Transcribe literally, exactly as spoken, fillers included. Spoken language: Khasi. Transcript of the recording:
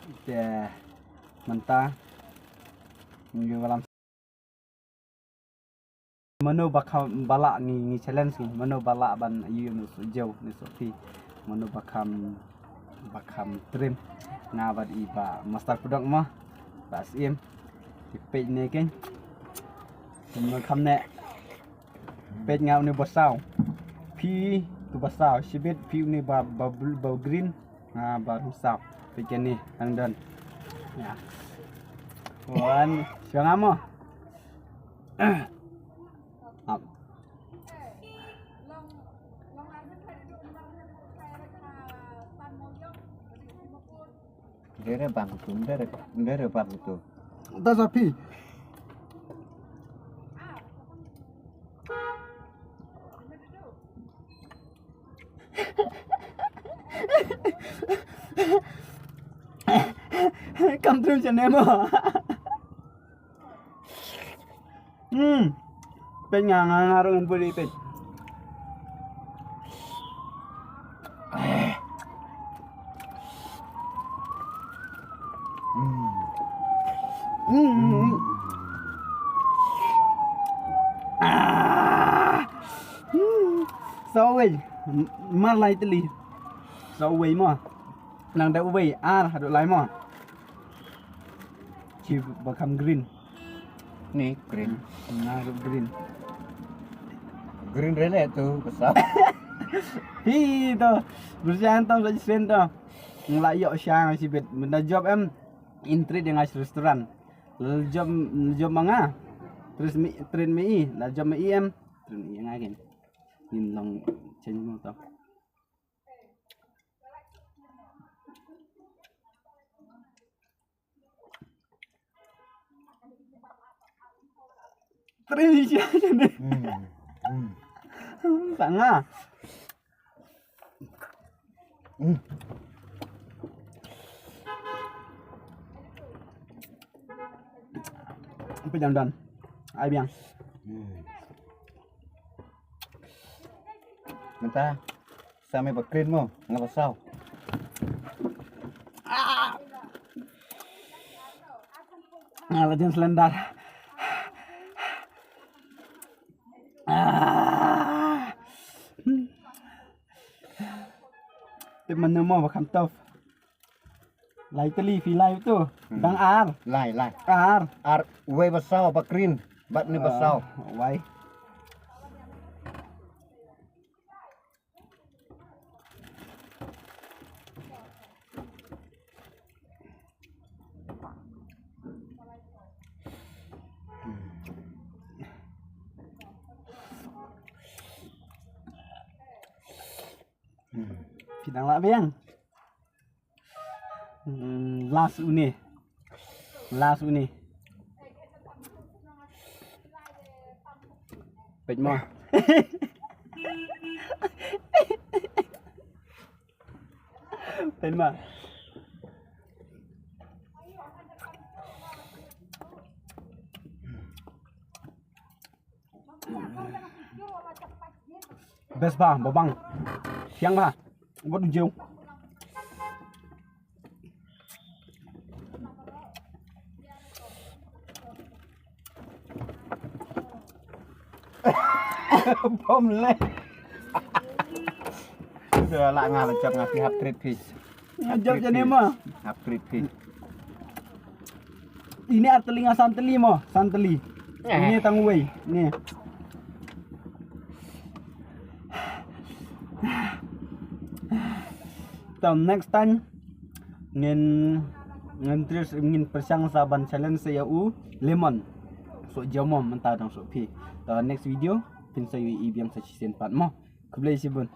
Te mynta ngi wan lam mano ba kham, ba lah ngi, ngi challenge ngi mano ba lah ban ïoh ïa u soh jew ne soh phi. Mano ba kham, ba kham trim. Nga bad i Bah Master Pudok mo, Bah Syiem. Te peit ne keiñ. Te mano kham ne. Peit nga une ba saw. Phi tu ba saw. Shibit phi une ba, ba, ba green. Nga ba rum saw. Peit kane hang don. Ya. Wan, shuwa nga mo. Ap. Dere bang tu, dere, dere bang tu. Da sa phi. Kam trim sha ne mo. Hmm. Peit nga, nga, nga ruh ngan pule peit. Hmm. Hmm. Ah. Hmm. Saw wei. Mar lai tylli. Saw wei mo. Nang da uwei ar haduh lai mo. Chi ba kham green. Ni green. Nang green. Green rele tu besar. Hi to. Bersih antam sa jisen to. Ngelak yok shang shibit. Benda job em. Intrit yang as restaurant. Job, job manga. Terus mi, trin mi i. La job mi i em. Trin mi i ngakin. Ngin long change mo to. Trin mi i. Hmm. Hmm. Tanga. Hmm. Pejam dan. Ai biang. Hmm. Mynta sa me ba krin mo, nga ba saw. Ah! Nga la jan selendar. Ah! Tip mano mo ba kham tough. Lai tylli phi lai tu. Hmm. Dang ar. Lai, lai. Ar. Ar, wei ba saw ba krin. Bad ni ba saw. Ah, wei. Phi dang lah biang. Hmm, last une. Last une. Peit mo. Peit mo. Best ba, ba bang. Siang ba. Wat u jeu. Bom le. Dah lah ngah lecak ngah pihak trip phi. Ngajak jane ma. Hap trip phi. Ini arteli nga santeli mo, santeli. Eh. Ini tang wei, ni. Tam next time ngin, ngin terus ngin pyrshang sa ban challenge sa ïa u lemon. So jamo mynta dang so phi. Ta next video phin sa ïohi biang sa shisien pat mo. Khublei shibun.